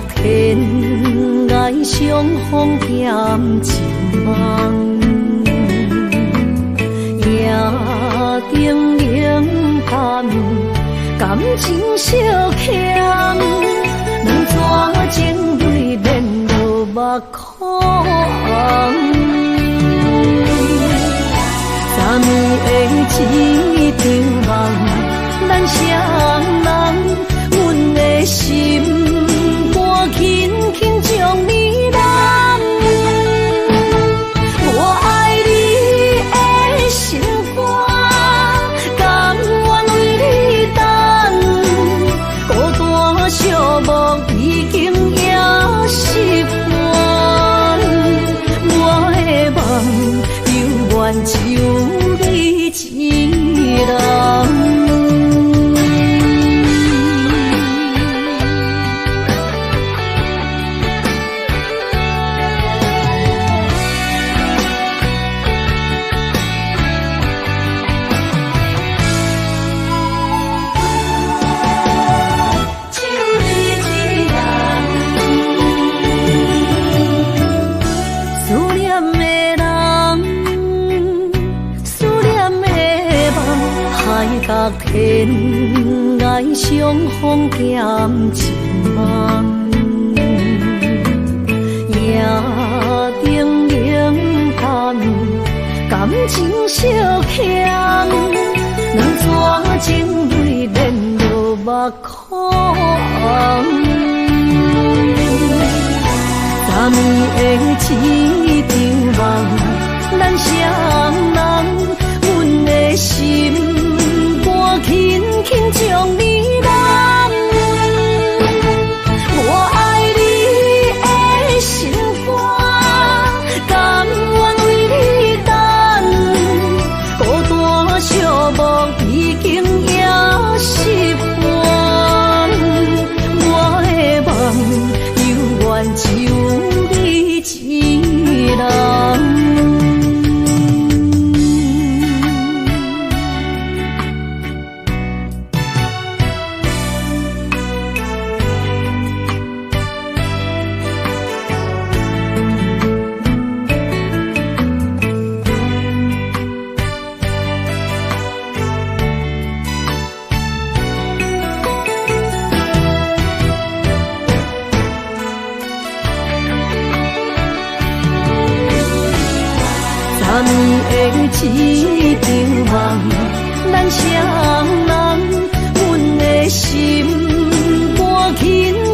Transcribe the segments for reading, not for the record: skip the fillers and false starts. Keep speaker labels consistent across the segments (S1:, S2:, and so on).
S1: 天涯相逢兼一梦，夜灯冷淡，感情相欠，两纸情泪免落目眶红。昨暝的一场梦，咱双人，阮的心肝轻轻将你揽。我爱你的心肝，甘愿为你等，孤单寂寞已经也习惯。我的梦犹原只有你一人。只有你一人，思念的人，思念的梦，海角天涯相逢兼一梦，夜灯冷淡，感情相欠，两纸情泪免落目眶红。昨暝的一场梦，咱双人，阮的心肝轻轻将你揽。我爱你的心肝，甘愿为你等，孤单寂寞已经也习惯。我的梦犹原只有你一人。昨暝的一场梦，咱双人，阮的心肝轻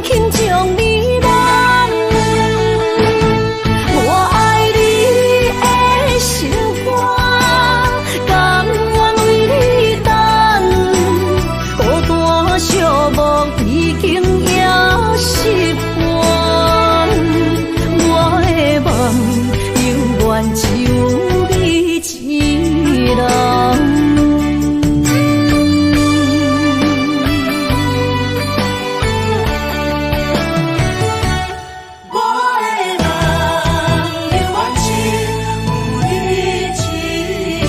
S1: 轻将你揽。我爱你的心肝，甘愿为你等，孤单寂寞已经也习惯。我的梦犹原只有你一人。
S2: 我的梦犹原只有你一人。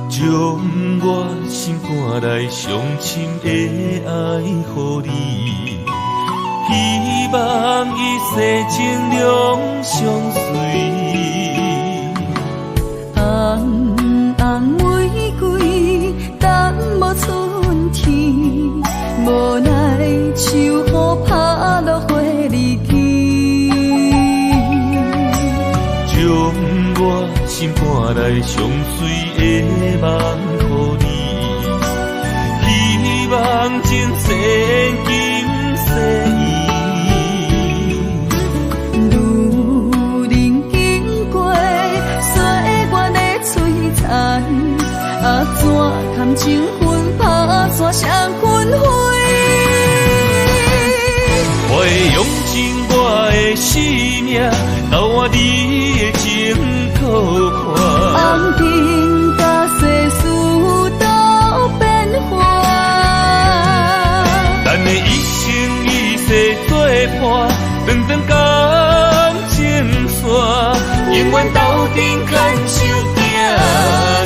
S3: 将我心肝内上深的爱予你，希望一世情两相随。
S4: 红红玫瑰等无春天，无奈秋雨拍落花离枝。
S3: 将我心肝内上水的梦予你，希望前世今世缘。
S4: 女人经过岁月的璀璨。情分拍散双分飞。
S3: 我會用盡我的生命，交換你的情苦看。
S4: 紅燈佮世事都變化，
S3: 咱的一生一世做伴，長長感情線，永遠鬥陣牽手行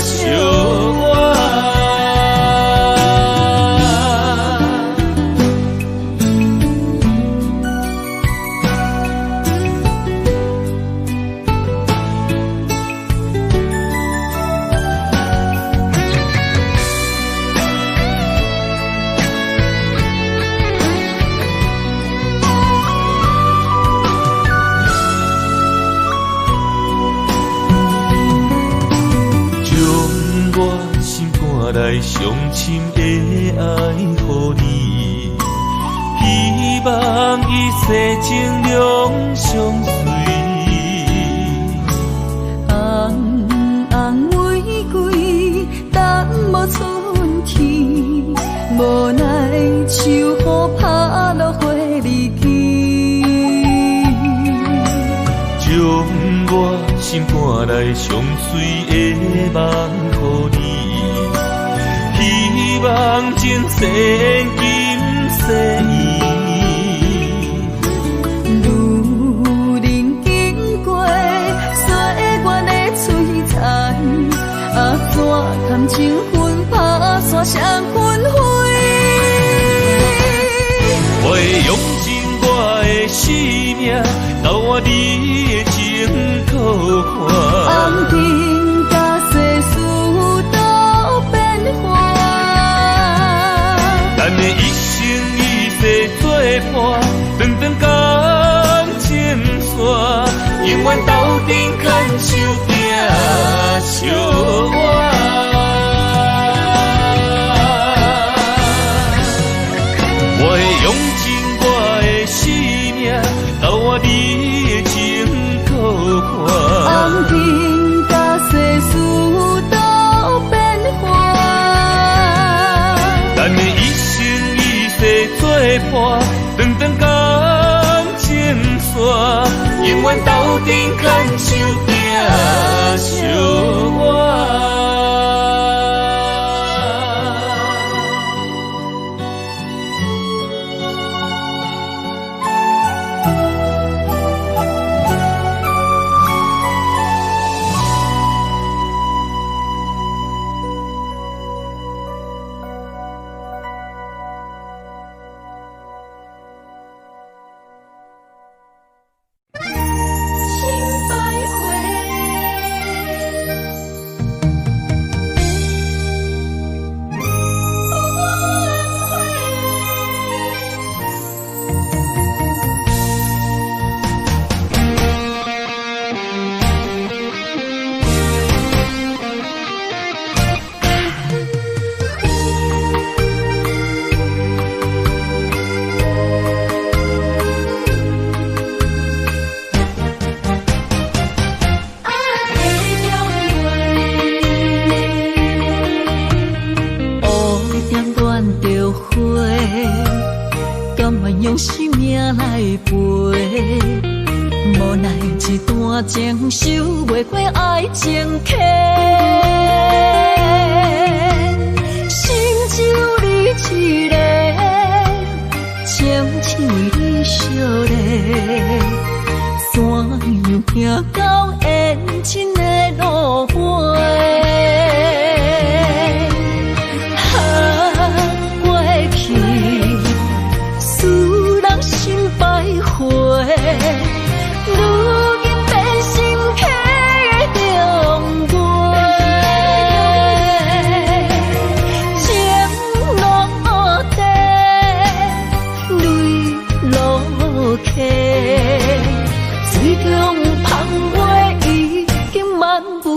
S3: 相偎。將我心肝內上深的愛予你，希望一世情兩相隨。
S4: 紅紅玫瑰等無春天，無奈秋雨拍落花離枝。
S3: 將我心肝內上水的夢予你，希望前世今世緣。
S4: 女人經過歲月的璀璨，啊怎堪情分拍散雙分飛？
S3: 我會用盡我的生命，交換你的情苦看。
S4: 紅燈佮世事都變化，
S3: 咱的一生一世做伴，長長感情線，永遠鬥陣牽手行相偎。我會用盡我的生命，交換你的情苦看。
S4: 紅燈佮世事都變化，
S3: 咱的一生一世做伴，長長感情線，永遠鬥陣牽手行相偎。
S2: 心徘徊。
S1: 乌点恋著花，甘愿用生命來陪。無奈一段情收袂過愛情客，心只有你一個，情只為你相連，怎樣行到緣盡的路尾？啊，過去使人心徘徊，如今變成客中月，情落地，淚落溪，水中芳月已經滿無。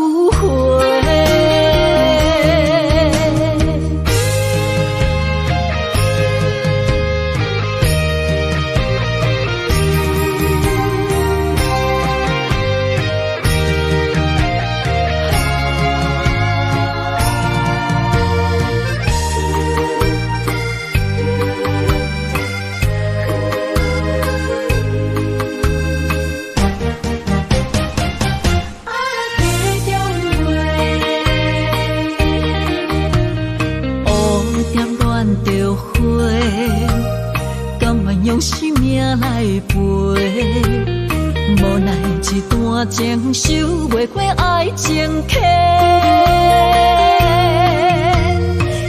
S1: 段情收袂过愛情客。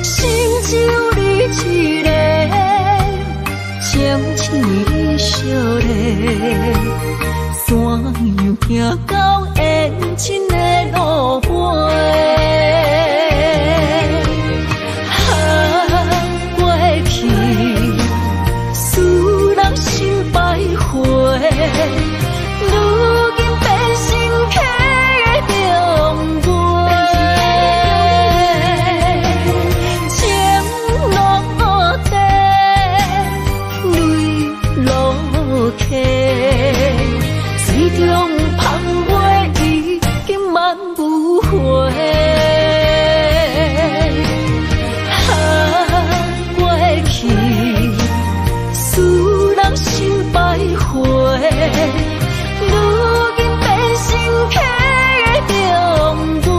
S1: 心只有你一个，深情惜咧，山羊行到緣盡的路尾。啊，過去使人心徘徊，如今變成客中月。情落地，淚落溪，水中芳月已經挽不回。啊，過去使人心徘徊，如今變成客中月。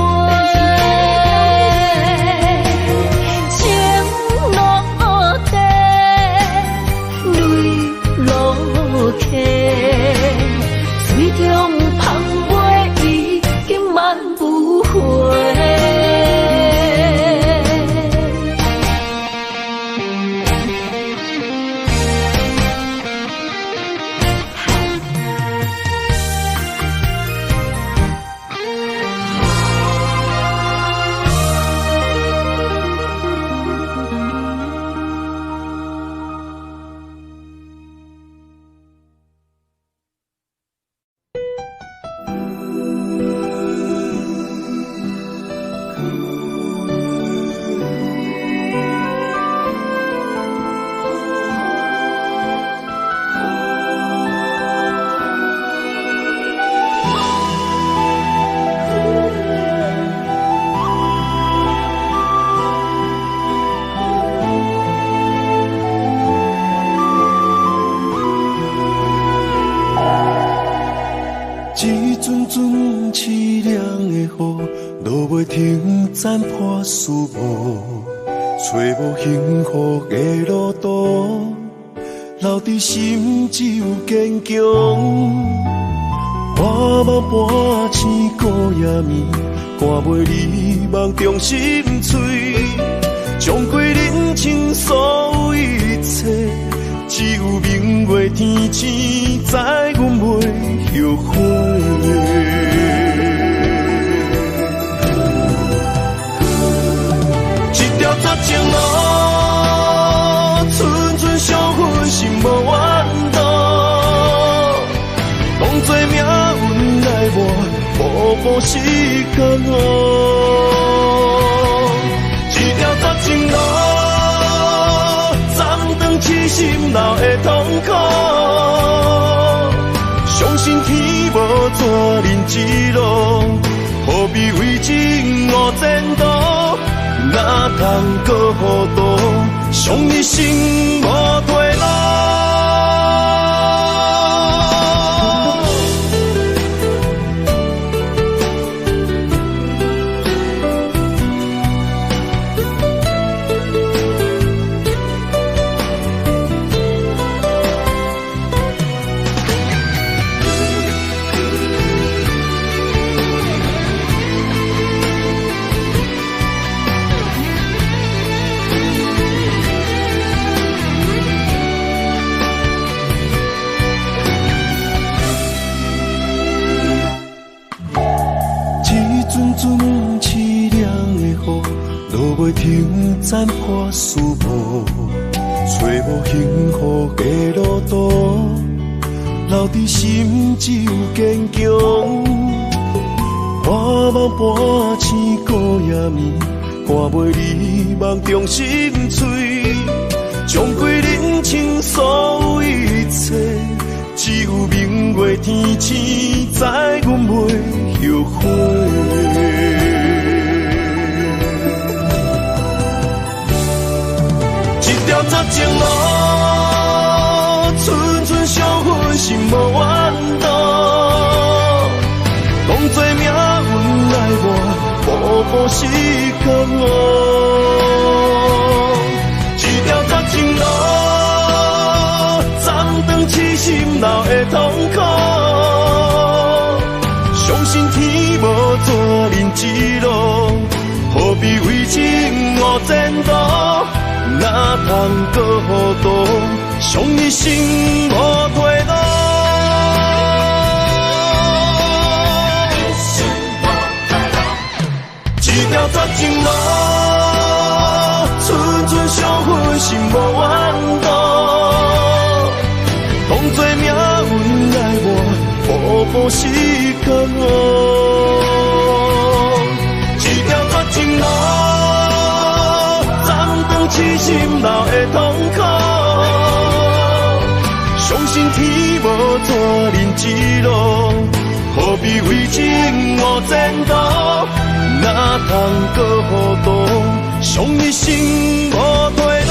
S1: 情落地，淚落溪，水中芳月已經挽不回。
S5: 一阵阵凄凉的雨，落袂停，斩破思无，找无幸福的路途，留伫心只有坚强。我梦半醒孤夜暝，看袂你梦中心碎，将过人生所有一切，只有明月天星，知阮袂後悔。一條絕情路，寸寸傷痕心無怨毒，當作命運來磨，步步是江湖。一條絕情路，斬斷痴心留的痛苦，相信天無絕人之路，何必為情誤前途？哪通閣糊塗，傷一生無退路。袂停，斩破思无，找无幸福的路途，留伫心只有坚强。我梦半醒孤夜暝，看袂你梦中心碎，将过人生所有一切，只有明月天星，知阮袂後悔。一條絕情路，寸寸傷痕心無怨毒，當作命運來磨，步步是江湖。一條絕情路，斬斷痴心留的痛苦，天無纸人一路，何必為情误前途？哪通阁糊涂，伤一生無退路。一條絕情路，寸寸傷痕心無怨毒。當作命運來活，步步是空哦。一條絕情路，斬斷痴心留的痛苦。相信天無紙人一路，何必為情誤前途？哪通閣糊塗，傷一生無退路。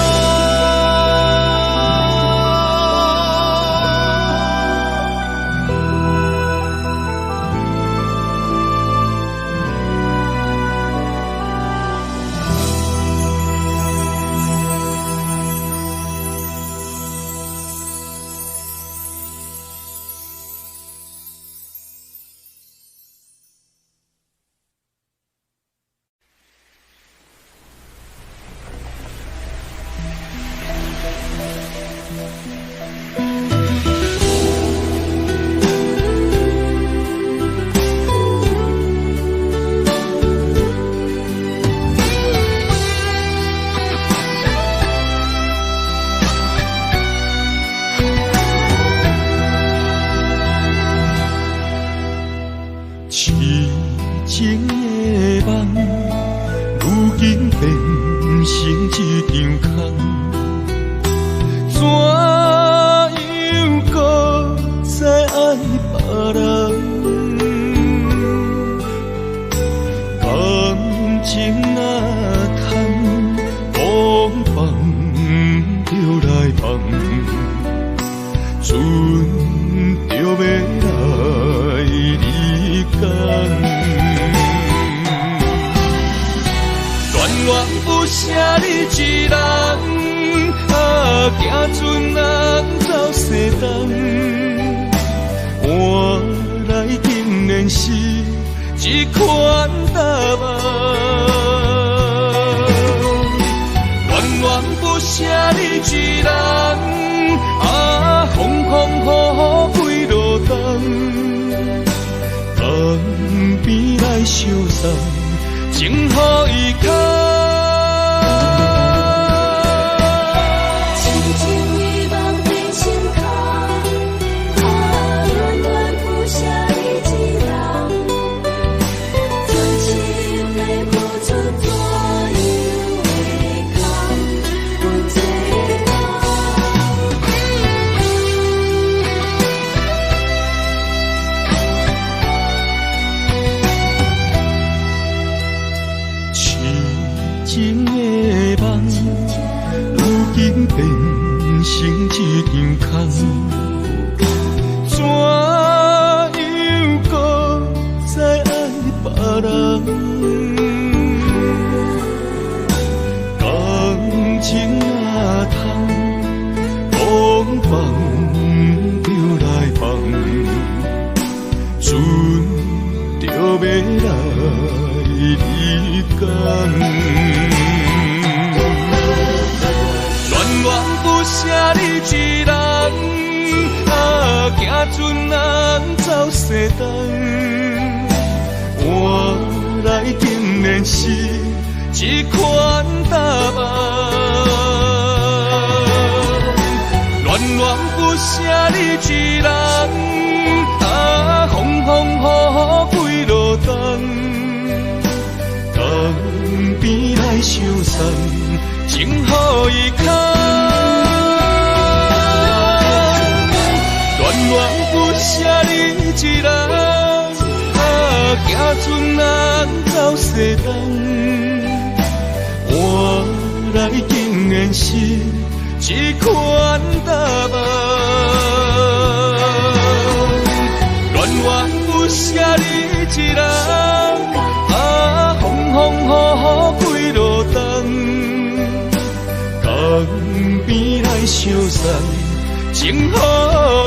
S3: 情予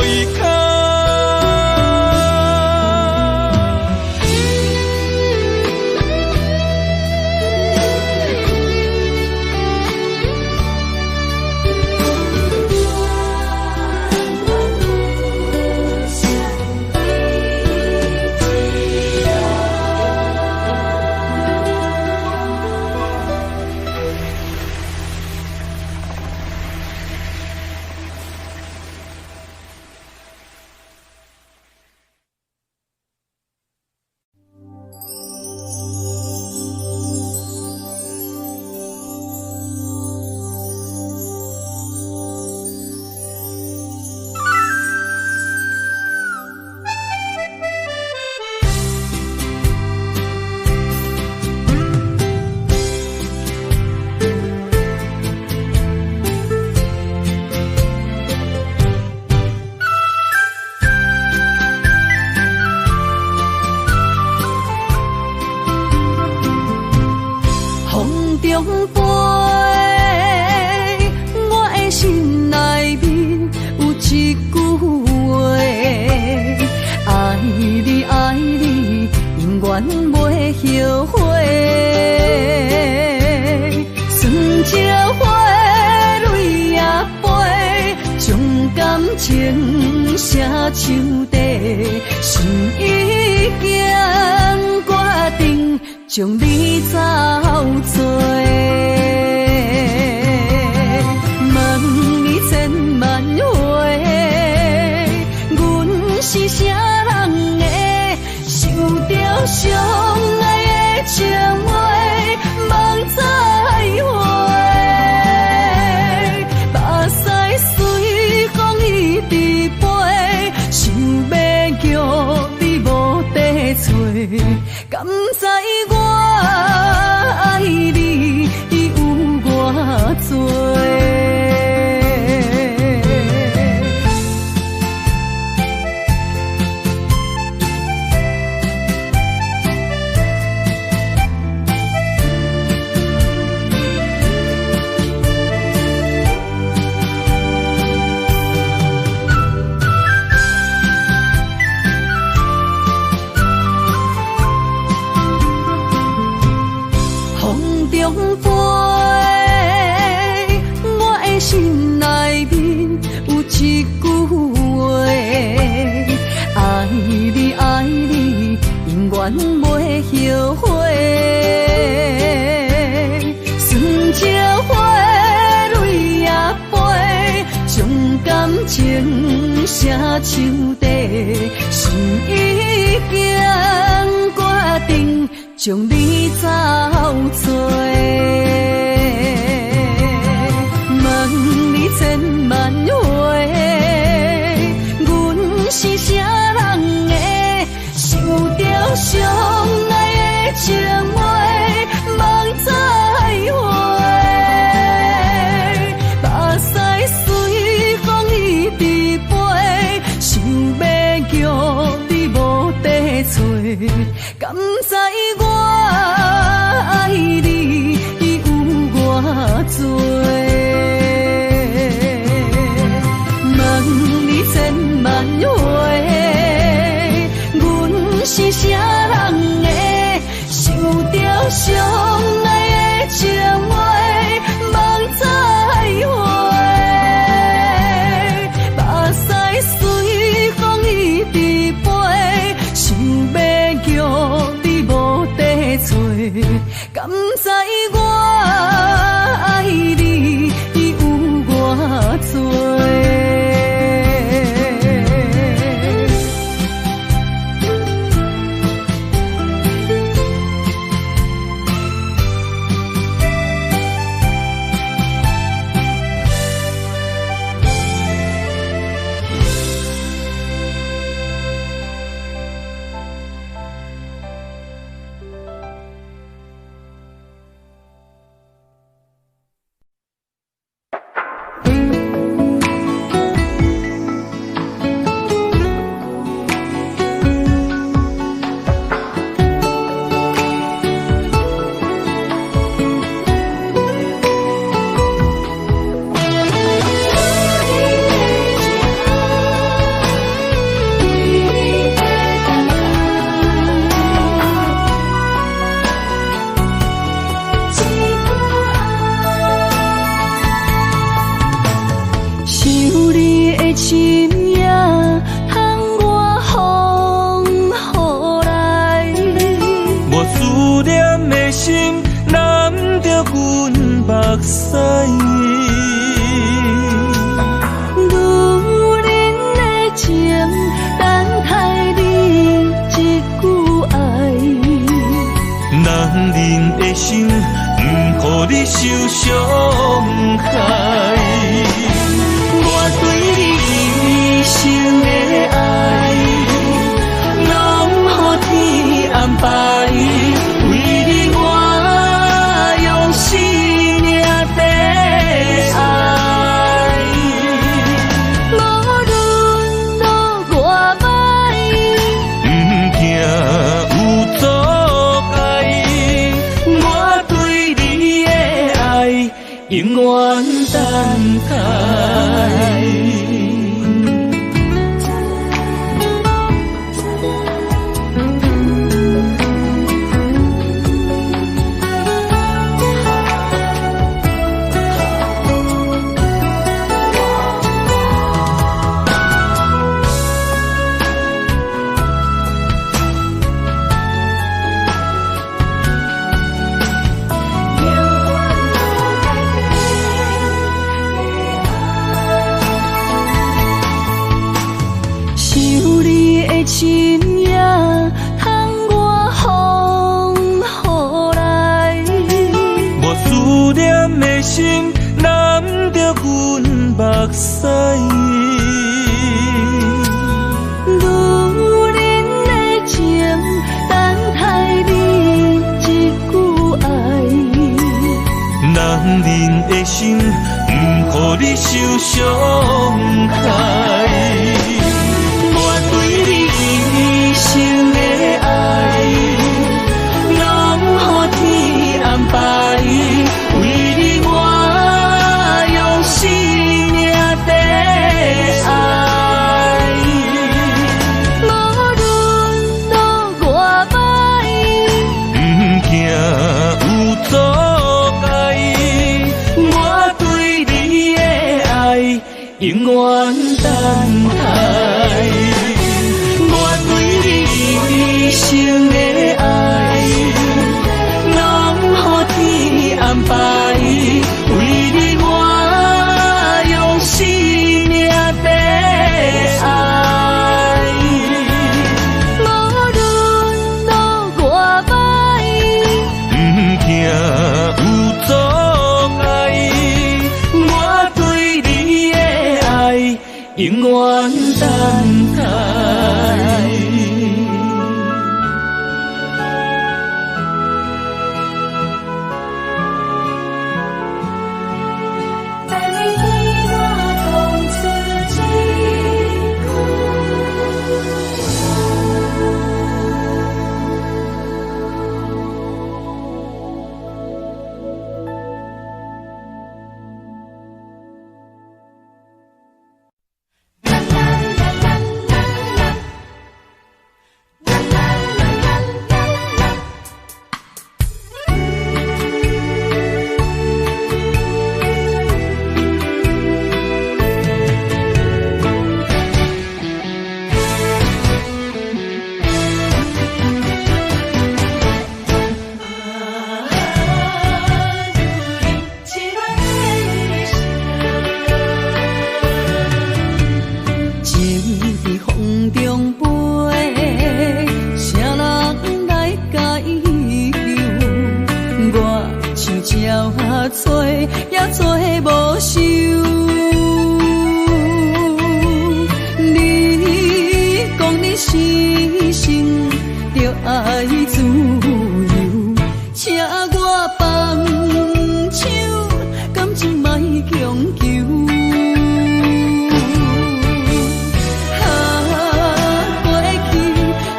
S3: 伊空。
S4: 願袂後悔。酸椒花淚也飛，將感情寫樹底，心已經決定將你走做。問你千萬回，阮是啥人的？想著相愛的情話，夢再回，目屎隨風一直飛，想欲叫你無得揣，敢知我愛你有偌濟？風中飛，我的心內面有一句話：愛你愛你，永遠袂後悔。酸椒花淚也飛，將感情寫樹底，心已經決定將你走做。問你千萬回，阮是啥人的？想著相愛的情話，夢再回，目屎隨風一直飛，想欲叫你無得揣，敢知我愛你有偌濟？問你千萬回，阮是啥人的？想著相愛的情話，夢再回，目屎隨風一直飛，想欲叫你無得揣，敢知我愛你有偌濟？想你的身影，通我風雨來。
S3: 我思念的心攬著阮目屎。
S4: 女人的情，等待你一句愛。
S3: 男人的心，毋予你受傷害。我對你一生的愛，攏予天安排。為你我用生命綴愛。
S4: 無論路偌歹，
S3: 毋驚有阻礙，我對你的愛永遠等待。人的心，毋予你受傷害。我對你一生的愛，攏予天安排。為你我用生命綴愛。
S1: 無論路偌歹，
S3: 毋驚有阻礙，我對你的愛永遠等待。我對你一生的愛，攏予天安排。為你我用生命綴愛。
S1: 無論路偌歹，
S3: 毋驚有阻礙，我對你的愛永遠等待。
S2: 在你對我講出一句。
S4: 情伫風中飛，誰人來解救？我像鳥仔找也找無收。你講你生生著愛自由，請我放手，感情莫強求。啊，過去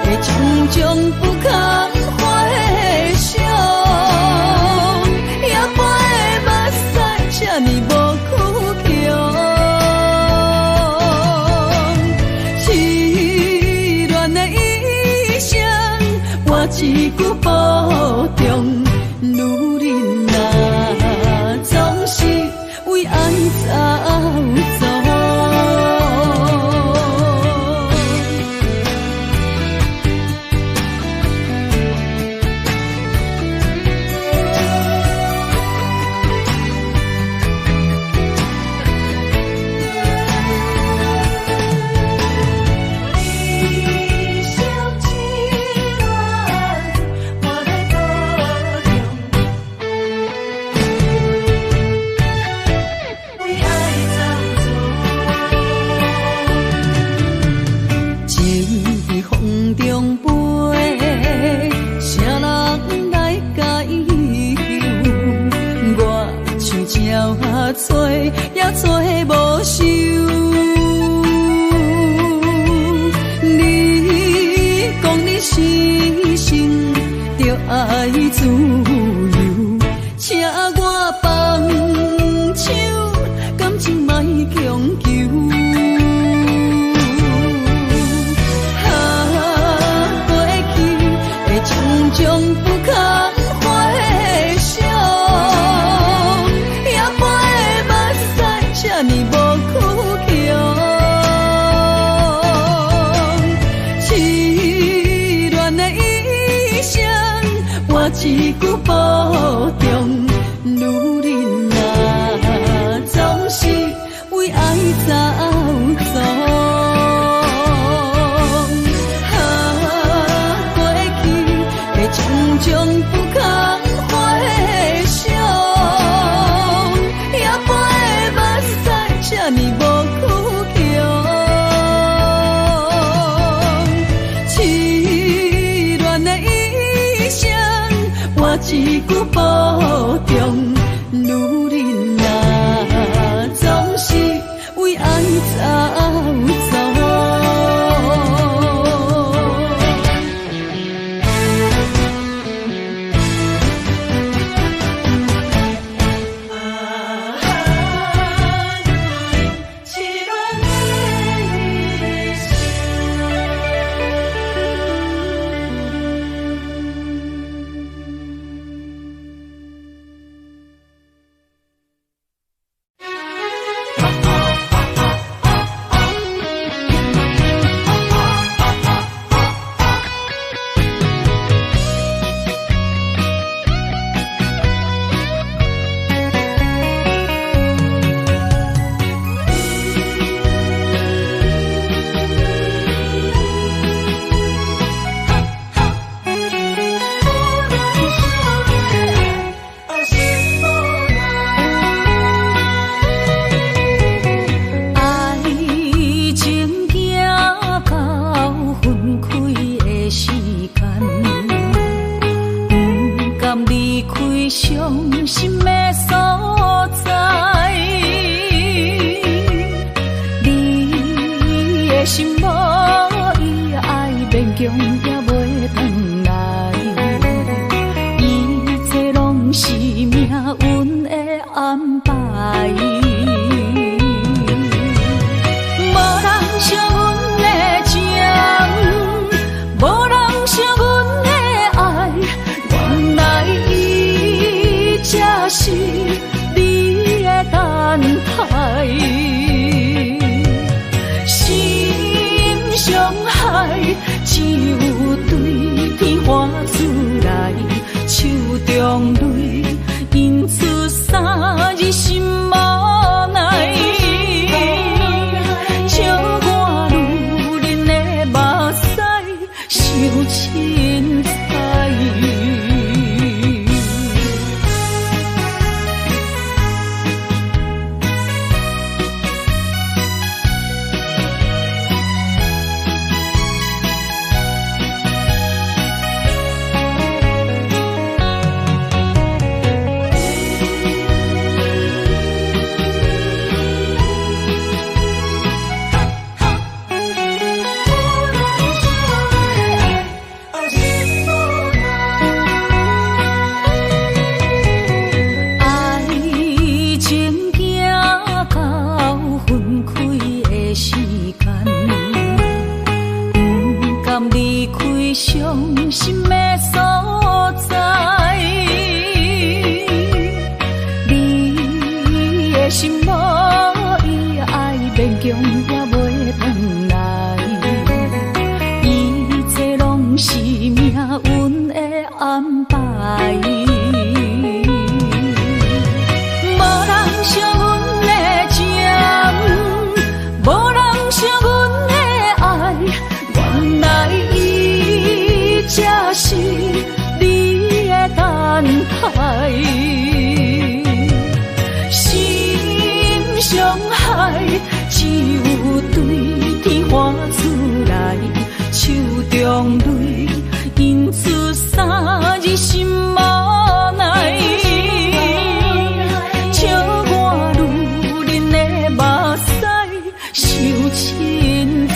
S4: 的種種不堪回想，也陪目屎這呢無苦強。痴戀的一生，換一句保重。女人啊，總是為愛走走。
S2: 一生痴戀，我來保重。為愛走走。
S4: 情伫風中飛，誰人來解救？我像鳥仔找也找無收。你講你生生著愛自由，請我放手，感情莫強求。啊，過去的種種不堪回想，也陪目屎這呢無苦強。痴戀的一生，換一句保重。女人啊，總是為愛走走。啊，過去的種種不堪回想，也陪目屎這呢無苦強。痴戀的一生，換一句保重。女人啊，總是為愛走走。傷心的所在，你的心無伊愛，勉強也袂轉來，一切攏是命運的安排。無人惜阮的情，無人惜阮的愛，原來伊才是你的等待。心傷害，只有對天喊出來，手中淚印出三字心無奈。笑我女人的目屎傷凊彩。愛情行到分開的時間，不甘離開傷心的所在。你的心無伊愛，勉強也袂轉來，一切攏是命運的安排。無人惜阮的情，無人惜阮的愛，原來伊才是你的等待。心傷害，只有對天喊出來，手中淚印出三字心無奈。笑我女人的目屎傷凊彩。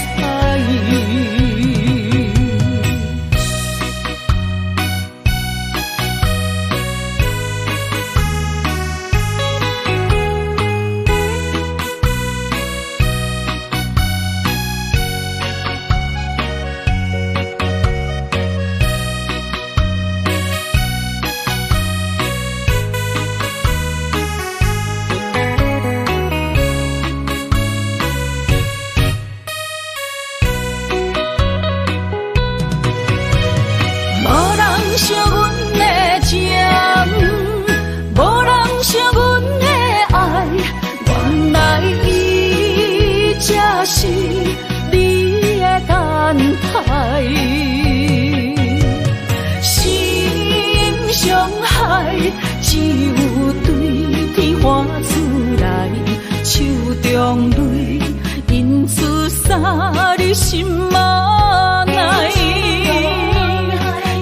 S4: 無人惜阮的情，無人惜阮的愛，原來伊才是你的等待。心傷害，只有對天喊出來，手中淚印出三字心無奈。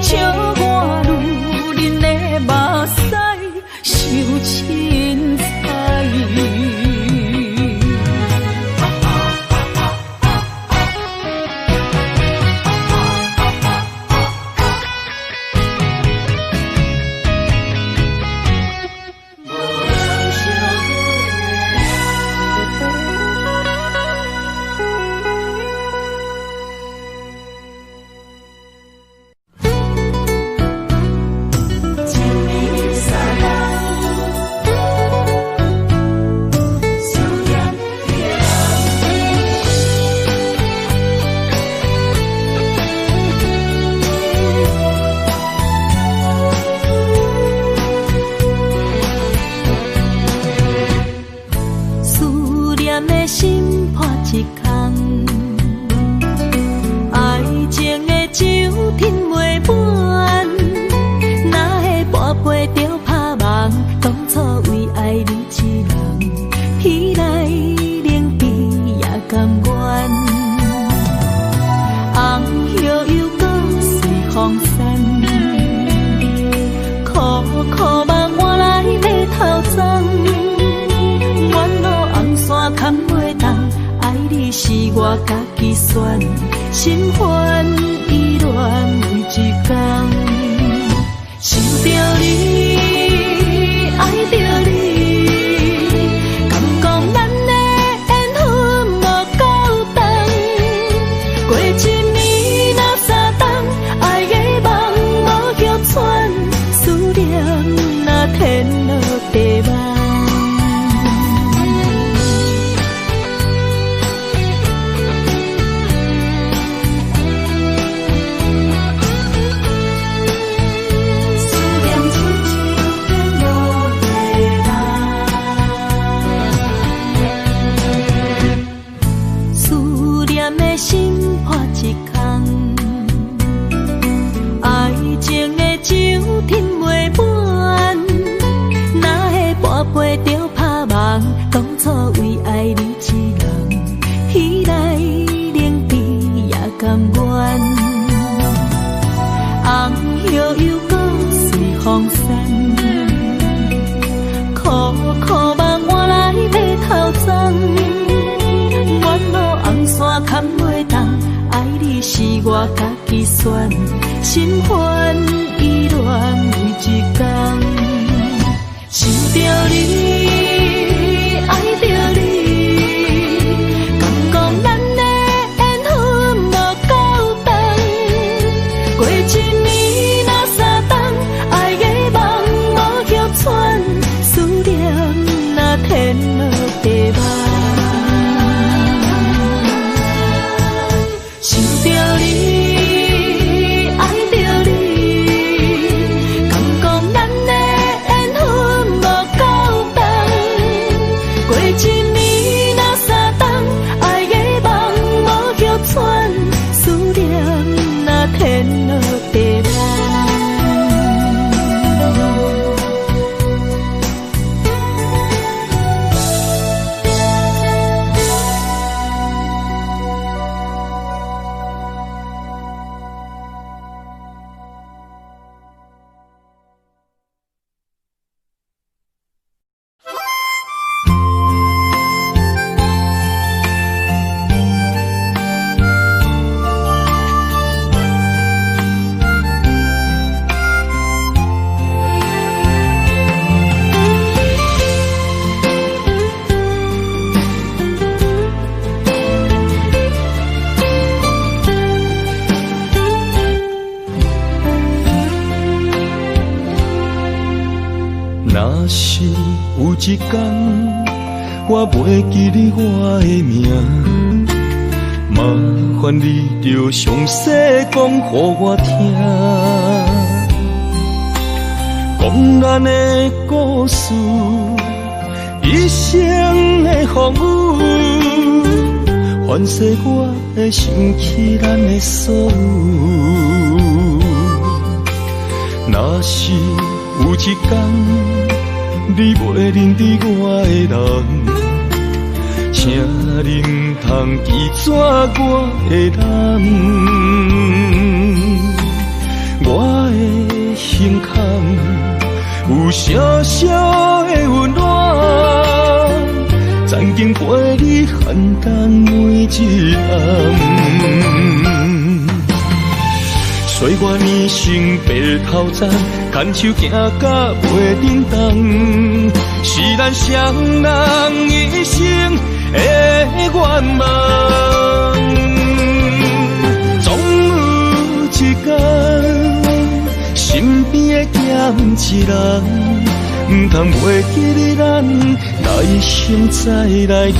S4: 笑我女人的目屎傷凊。
S1: 苦苦夢換來欲頭鬃，沿路紅線牽袂動，愛你是我家己選，心煩意亂每一工。想著你，愛著你，敢講咱的緣分無夠長。過一暝若三冬，愛的夢無歇喘，思念若天落地網。
S2: 思念親像天落地網。
S1: 思念的心破一空，愛情的酒斟袂滿，哪會半杯就拍夢？當初為愛你一人，彼來冷甜也甘願。紅葉又閣隨風散，苦苦夢換來欲頭鬃。沿路紅線牽袂動，愛你是我家己選，心煩意亂每一工。想著你，愛著你，敢講咱的緣分無夠長。過一暝若三冬，愛的夢無歇喘，思念若天落地網。想著你，愛著你，敢講咱的緣分無夠長。過一暝若三冬，愛的夢無歇喘，思念若天落地網。
S3: 若是有一天，我袂記得我的名，麻煩你著詳細講予我聽，講咱的故事，一生的風雨，凡世我會想起咱的所有。若是有一天，你袂認得我的人，請你毋通記住我的人。我的胸坎有小小的溫暖，曾經陪你寒冬每一暗。歲月年成白頭鬃，牽手行甲袂振動，是咱雙人一生的願望。總有一天，身邊會減一人，毋通袂記得咱來生再來牽。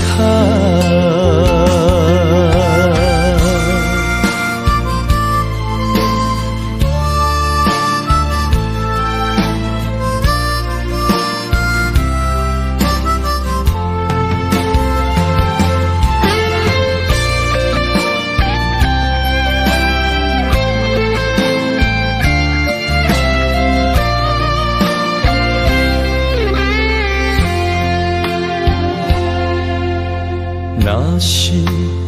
S3: 若是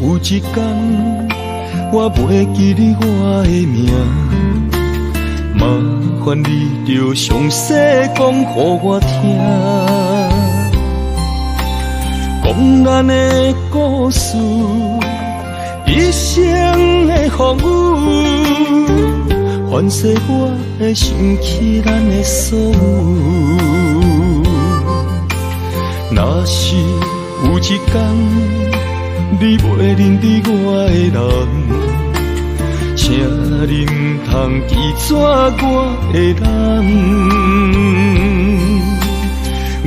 S3: 有一天，我袂記得我的名，麻煩烦你著详细讲予我听，讲咱的故事，一生的风雨，凡世我会想起咱的所有。若是有一天你袂认得我的人，请你毋通记绝我的人。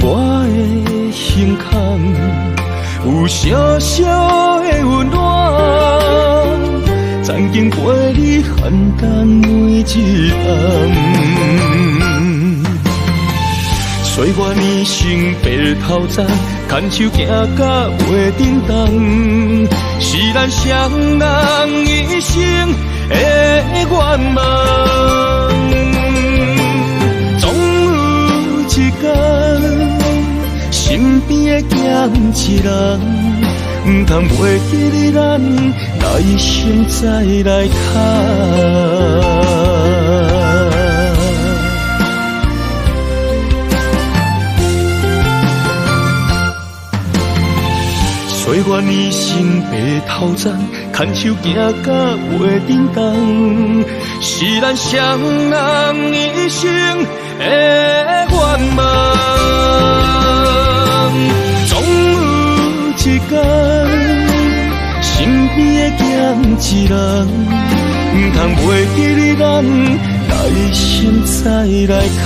S3: 我的胸坎有小小的温暖，曾经陪你患难每一暗。岁月年成白头鬃，牵手行到月顶东，是咱双人一生的愿望。总有一天，身边的欠一人，毋通袂记得咱来生再来牵。岁月年成白头鬃，牵手行到月顶东，是咱双人一生的愿望。总有一天，身边的欠一人，毋通袂记得咱来生再来牵。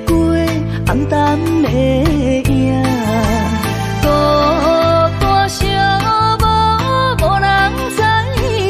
S1: 孤單寂寞，無人知影。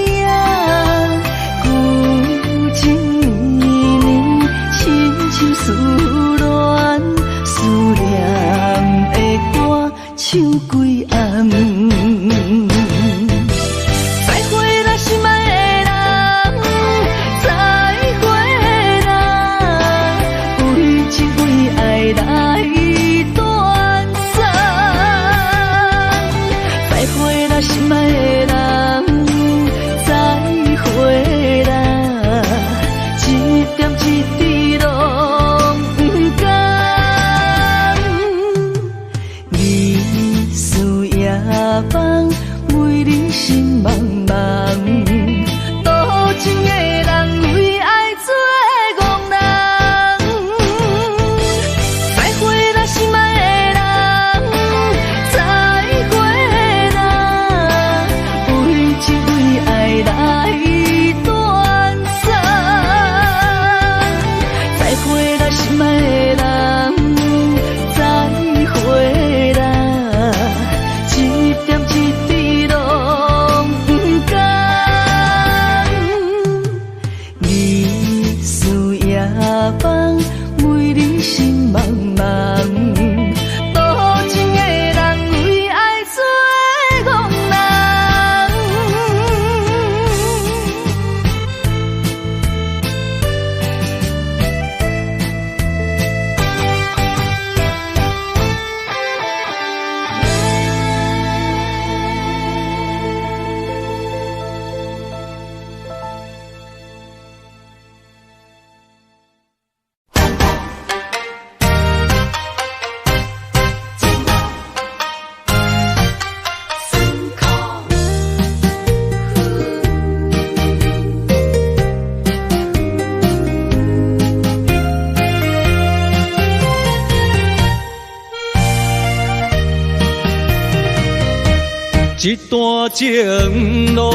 S3: 一段情路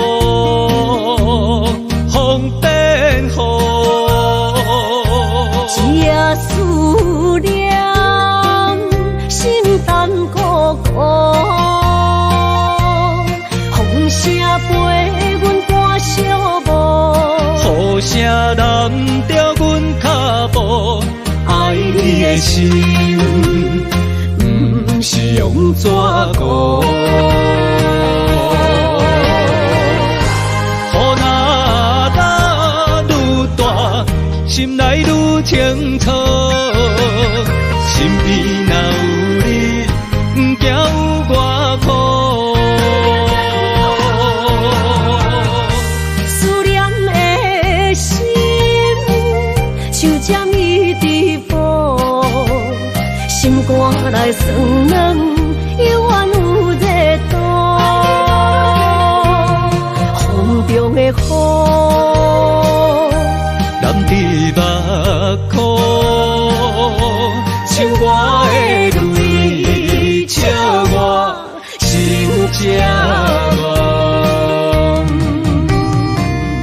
S3: 風變雨。
S1: 這思念心淡孤孤，風聲陪阮趕小步，
S3: 雨聲淋著阮跤步，愛你的心，毋是用紙糊。雨若落愈大，心內愈清楚。身邊若有你，毋驚有偌苦。
S1: 思念的心，像針一直補，心肝內酸軟，猶原有熱度。風中的雨，
S3: 淋佇目眶，像我的淚，笑我心這戇。
S2: 無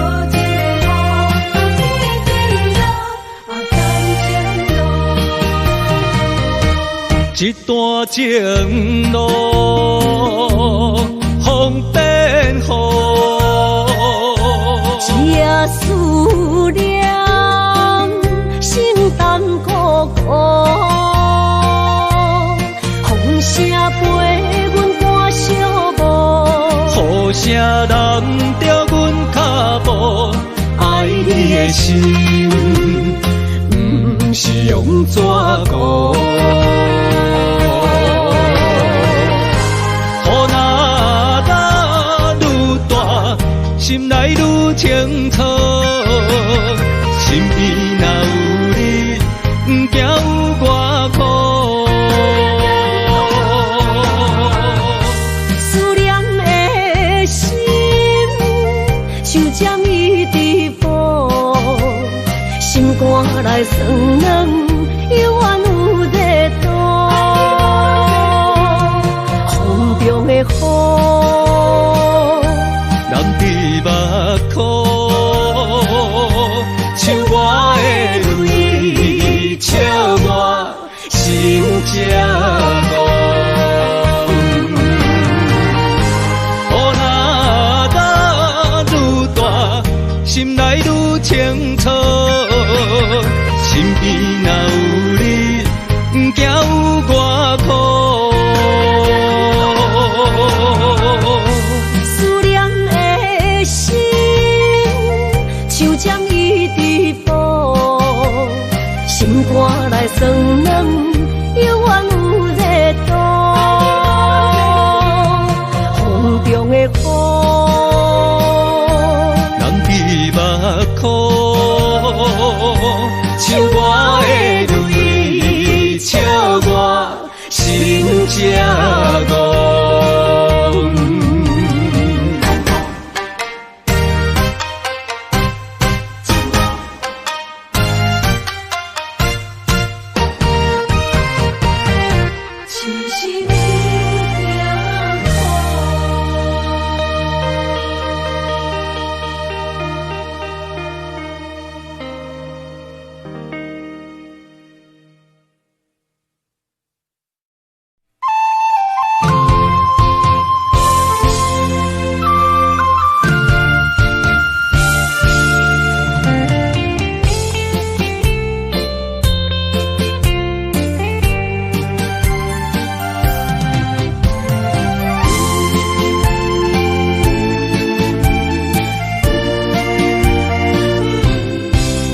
S2: 一個雨，一滴落，啊感情路。
S3: 一段情路，風變雨。
S1: 這思念心淡孤孤，風聲陪阮趕小步，
S3: 雨聲淋著阮跤步，愛你的心，毋是用紙糊。雨若落愈大，心內愈清楚。身邊若有你，毋驚有偌苦。
S1: 思念的心，像針一直補，心肝內酸軟，猶原有熱度。風中的雨，
S3: 淋佇目眶，像我的淚，笑我心這戇。雨若落愈大，心內愈清楚。身邊若有你，毋驚有偌苦。
S1: 思念的心，像針一直補，心肝內酸軟，猶原有熱度。風中的雨，
S3: 淋佇目眶，像我的淚，笑我心這戇。
S2: 痴心有点苦。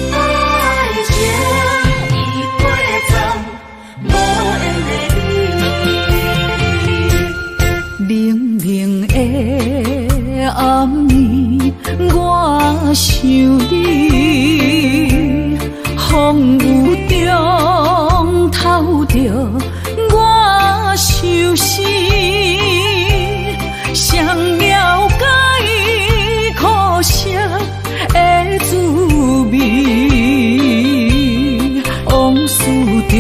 S2: 愛情已過站，無緣的你。
S4: 冷冷的暗暝，我想你，風有我相思，誰了解苦澀的滋味？往事就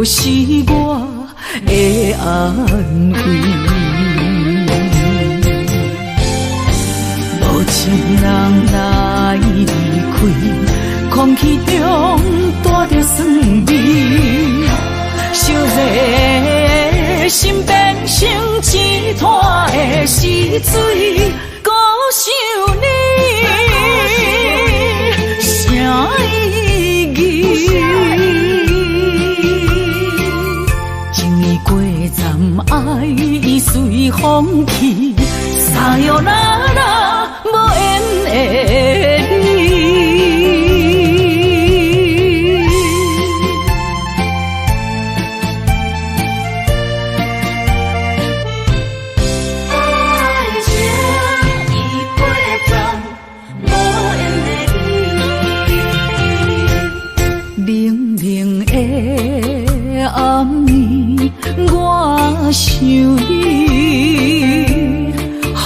S4: 是我的安慰。無情人來離開，空氣中帶著酸味，燒熱的心變成一灘的死水，閣想你，啥意義？情已過站，愛已隨風去，撒喲那拉，無緣的你。
S2: 愛情已過站，無緣的你。
S4: 冷冷的暗暝，我想你，風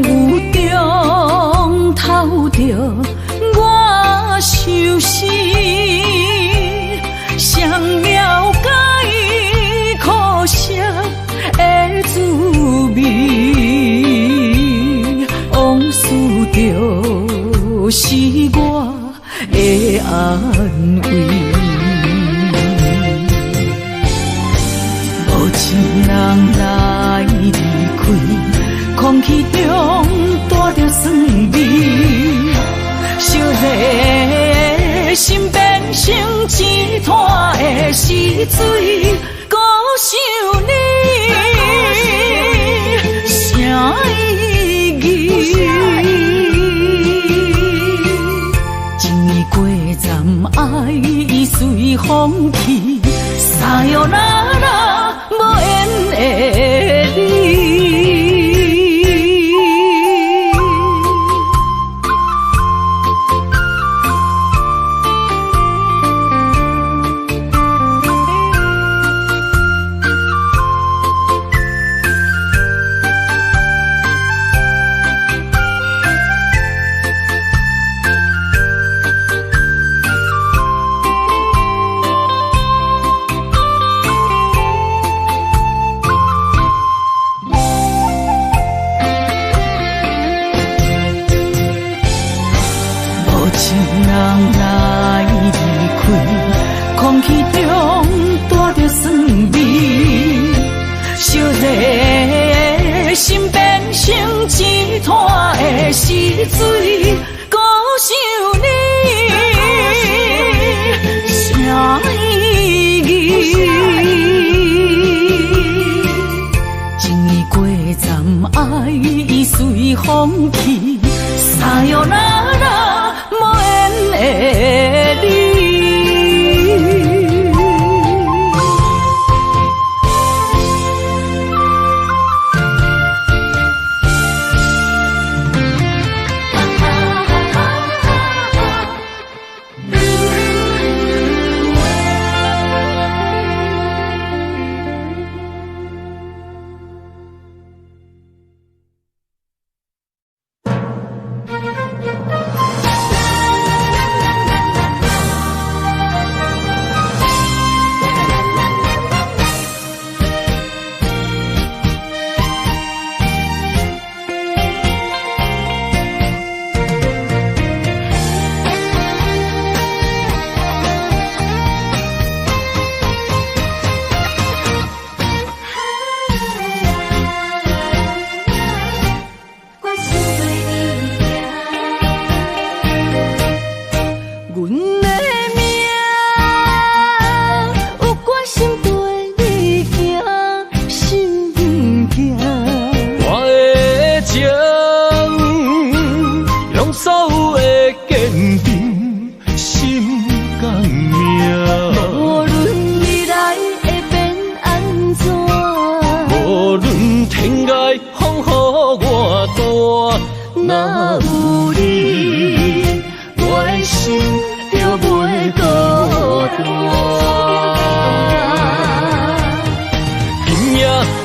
S4: 雨中透著我相思，誰了解苦澀的滋味？往事就是我的安慰。無情人來離開，空氣中帶著酸味，燒熱的心變成一灘的死水，閣想你，啥意義？情已過站，愛已隨風去，撒喲那拉，無緣的你。無情人來離開，空氣中帶著酸味，燒熱的心變成一灘的死水，閣想你，啥意義？情已過站，愛已隨風去，撒喲那拉，無緣的你。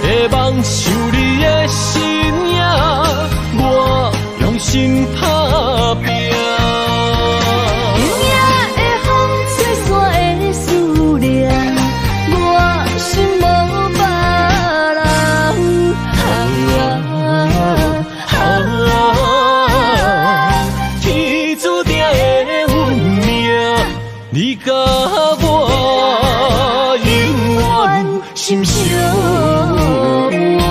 S3: 的夢，想你的身影，我用心打拼。
S1: 今夜的風吹散的思念，我心無別人。
S3: 啊，天注定的運命，你佮我永遠心相伴。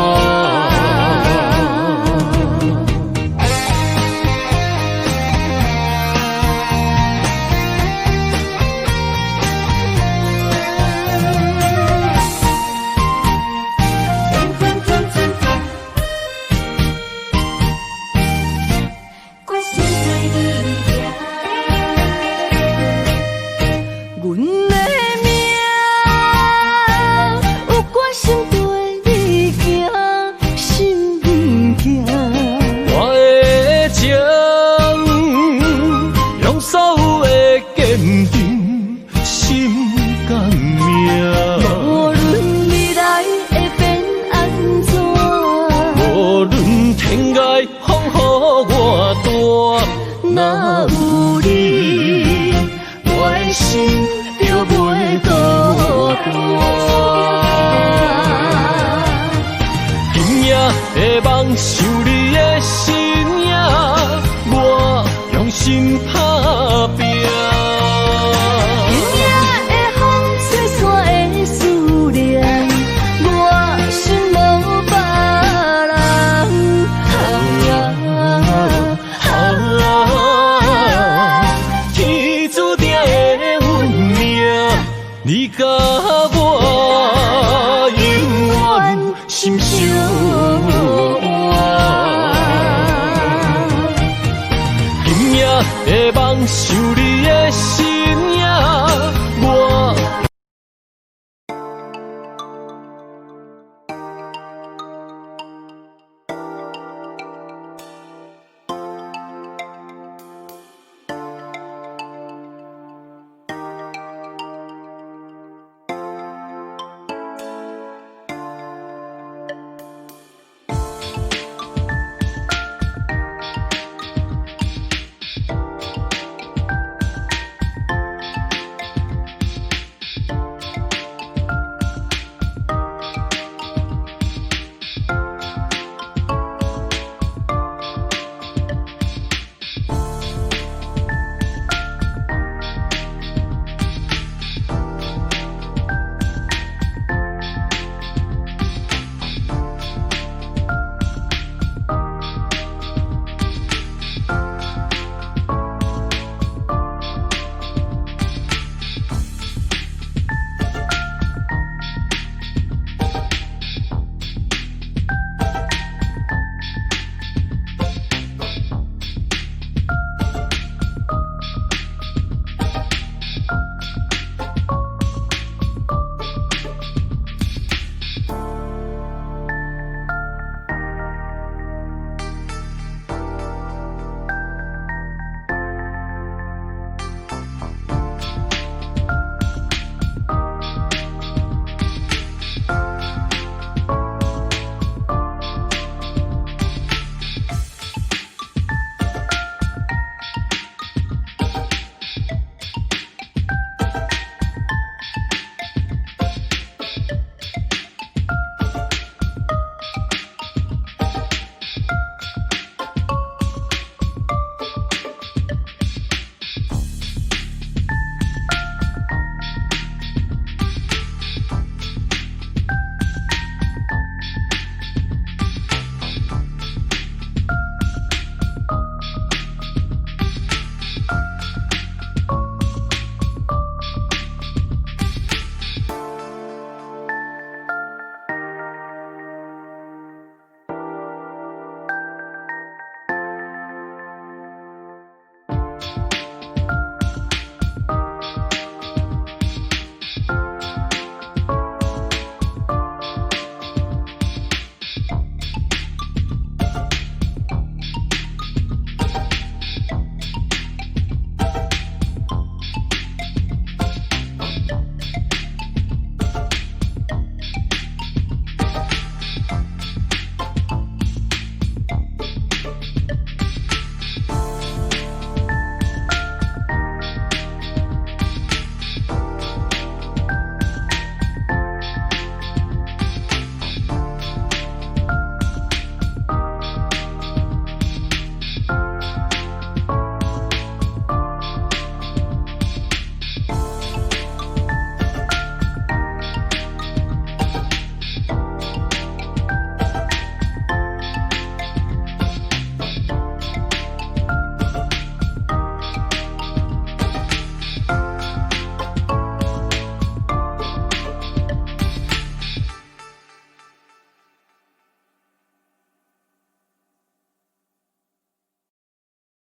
S2: 决心对你行。
S1: 阮的命有决心對你行，心行。
S3: 我的情，用所有的堅定，心甘命。
S1: 無論未來會變按怎，
S3: 無論天涯風雨偌大，
S1: 若有你，我的心就袂孤單。
S3: 今夜的夢，想你的身影，我用心打拼。
S1: 今夜的風吹散的思念，我心無別人。
S3: 天注定的運命，你佮我永遠心相伴。今夜的夢，想你的身